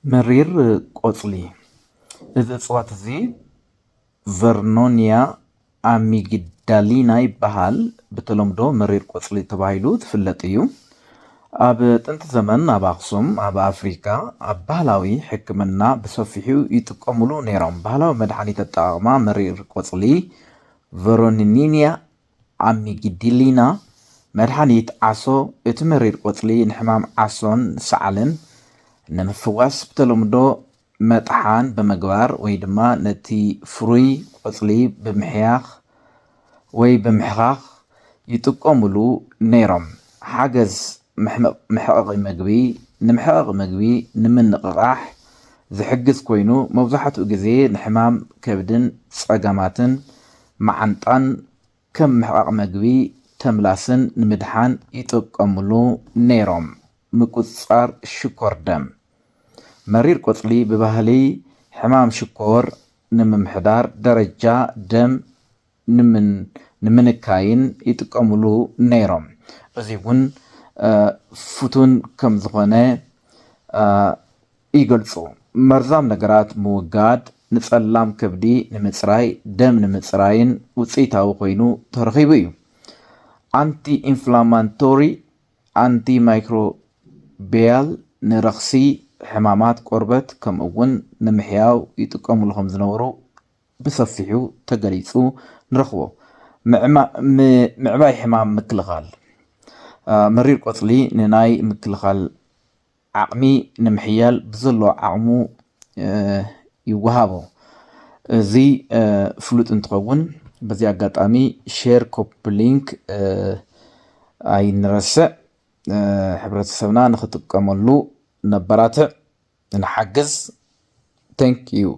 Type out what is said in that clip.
መሪር ቆጽሊ። እዚ እጽዋት እዚ ቨርኖንያ ኣሚግዳሊና ይበሃል። ብተለምዶ መሪር ቆጽሊ ተባሂሉ ትፍለጥ እዩ። ኣብ ጥንቲ ዘመን ኣብ ኣኽሱም፣ ኣብ ኣፍሪካ፣ ኣብ ባህላዊ ሕክምና ብሰፊሑ ይጥቀሙሉ ነይሮም። ባህላዊ መድሓኒት ኣጠቓቕማ መሪር ቆጽሊ ቨሮኒኒያ ኣሚግዲሊና፣ መድሓኒት ዓሶ። እቲ መሪር ቆጽሊ ንሕማም ዓሶን ሰዓልን ንምፍዋስ ብተለምዶ መጥሓን ብምግባር ወይ ድማ ነቲ ፍሩይ ቆጽሊ ብምሕያኽ ወይ ብምሕኻኽ ይጥቀሙሉ ነይሮም። ሓገዝ መሕመቕ-፣ መሕቐቒ መግቢ፣ ንምሕቐቒ መግቢ ንምንቕቓሕ ዝሕግዝ ኮይኑ፣ መብዛሕትኡ ግዜ ንሕማም ከብድን ጸገማትን መዓንጣን ከም ምሕቓቕ መግቢ ተምላስን ንምድሓን ይጥቀሙሉ ነይሮም። ምቁጽጻር ሽኮር ደም። መሪር ቆጽሊ ብባህሊ ሕማም ሽኮር ንምምሕዳር፣ ደረጃ ደም ንምን-፣ ንምንካይን ይጥቀሙሉ ነይሮም። እዚ እውን፣ እ፣ ፍቱን ከም ዝኾነ፣ እ፣ ይገልጹ። መርዛም ነገራት ምውጋድ፣ ንጸላም ከብዲ ንምጽራይ፣ ደም ንምጽራይን ውጽኢታዊ ኮይኑ ተረኺቡ እዩ። ኣንቲ ኢንፍላማቶሪ፣ ኣንቲ ማይክሮቢያል፣ ንረኽሲ ሕማማት ቆርበት ከምኡ እውን ንምሕያው ይጥቀሙሉ ከም ዝነበሩ ብሰፊሑ ተገሊጹ ንረኽቦ። ምዕማ-፣ ም-፣ ምዕባይ ሕማም ምክልኻል። እ፣ መሪር ቆጽሊ ንናይ ምክልኻል ዓቕሚ ንምሕያል ብዘሎ ዓቕሙ፣ እ፣ ይወሃቦ። እዚ፣ እ፣ ፍሉጥ እንትኸውን፣ በዚ ኣጋጣሚ ሼር፣ ኮፒ ሊንክ፣ እ፣ ኣይንረስዕ። እ፣ ሕብረተሰብና ንኽጥቀመሉ ነበራትዕ፣ ንሓግዝ። Thank you።